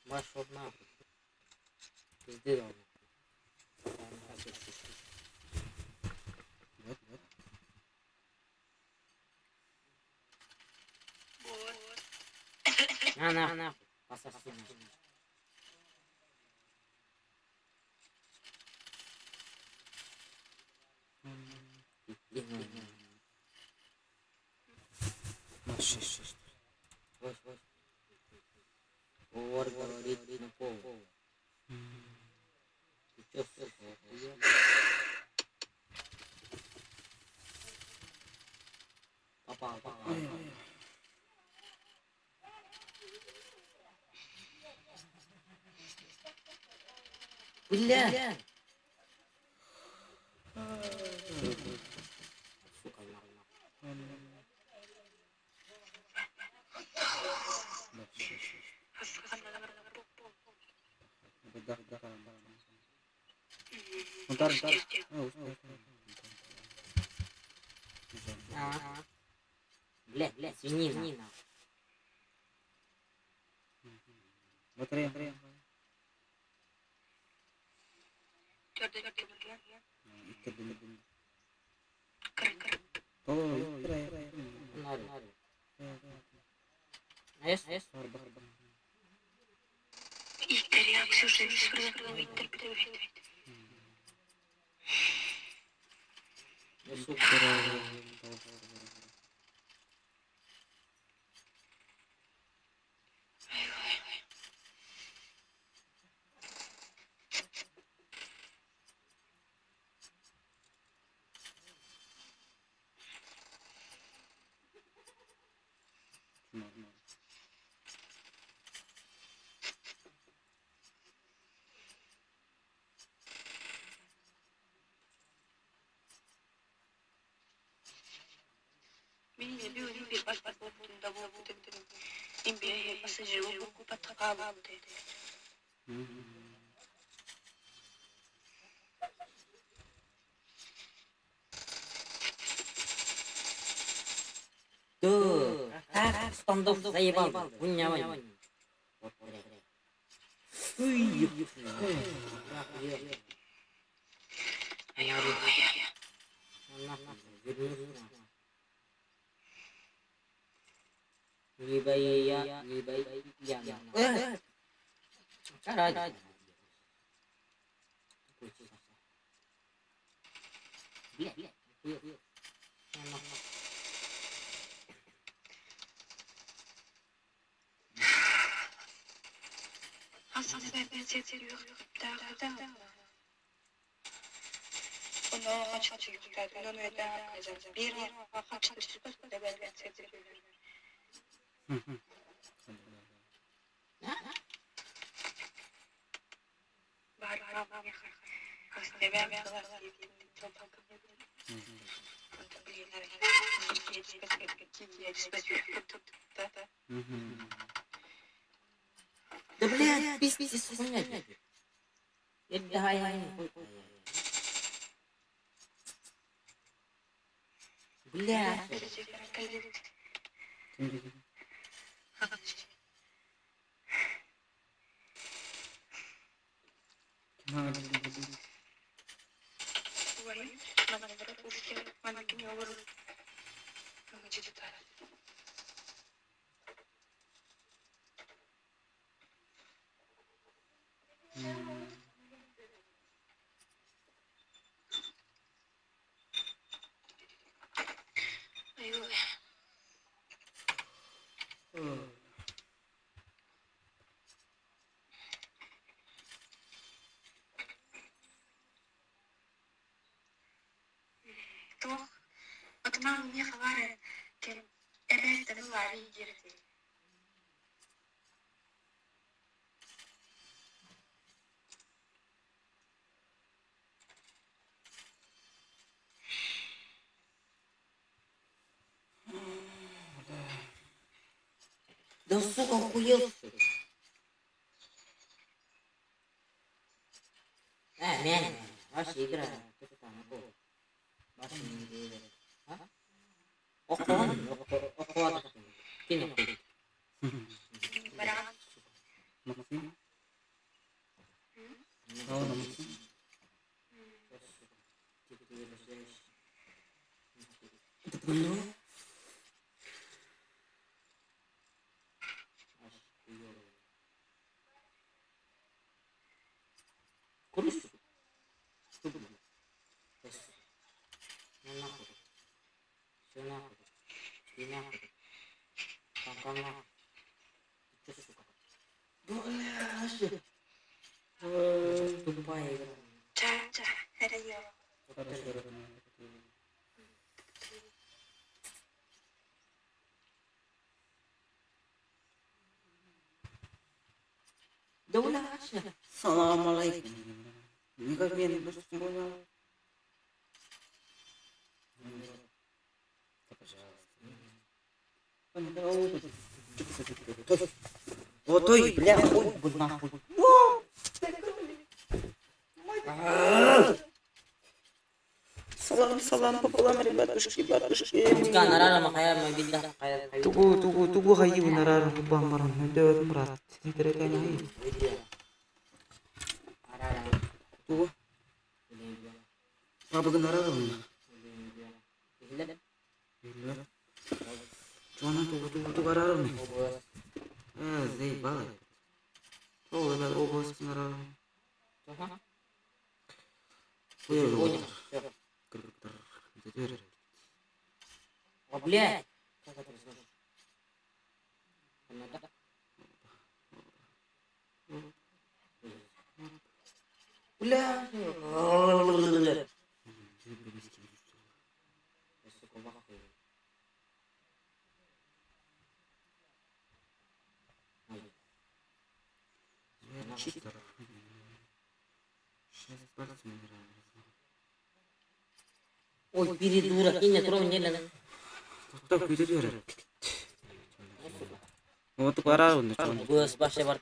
Пошел нахуй. Пизды дал. Вот, вот. На нахуй, нахуй. Пососи нахуй. Шесть, шесть. Ось, ось. Повар говорит на пол. Ты чё, сука, охуел? Попал, попал. Бля! Сука, нахуй. Bentar, bentar. Oh, А. Бля, бля, свинина. Baterai, baterai. Надо. Айс, айс. Я, сука. Да, как стандов заебал, хуйня вонь. Вот, бля. Ой, ёпта. Охуел. Нахуй, вернись нахуй. Либо я, либо я. Карать. Бля, бля, охуел. Нахуй. Да блядь, пиздец, хуйня. Бля. Да сука, охуел, что ли? А, мен, ваша игра, ты что там, Ваша игра. А? Охуан, охуан, кинул. Максим? Сауна Максим? Это бля. Крысу. Что было? Ну нахуй. Все нахуй. И нахуй. Там нахуй. Ты чё, сука? Бля. Тупая игра. Ча-ча, эрэ Хорошо, Да бля. Салам алейкум. Никак меня не понял. Да, пожалуйста. Вот той, бля, ой, нахуй. Салам, салам пополам, ребятушки, батушки. Тугу, тугу, тугу хайы нарар бамбаран, нөдөт мурат. Синтерекен хайы. Тугу. Бабыгы нарар онна. Биллер. Чона тугу тугу тугу арар онна. Э, заебало. О, это область нарар. Ой, О, блядь! Как это возможно? Надо? Бля! Я, сука, в ахуе. Читер. Сейчас пальцем играем. Ой, передурок, не трогай, не надо. Так, үйдер. Вот пора он. Быс, башы бар.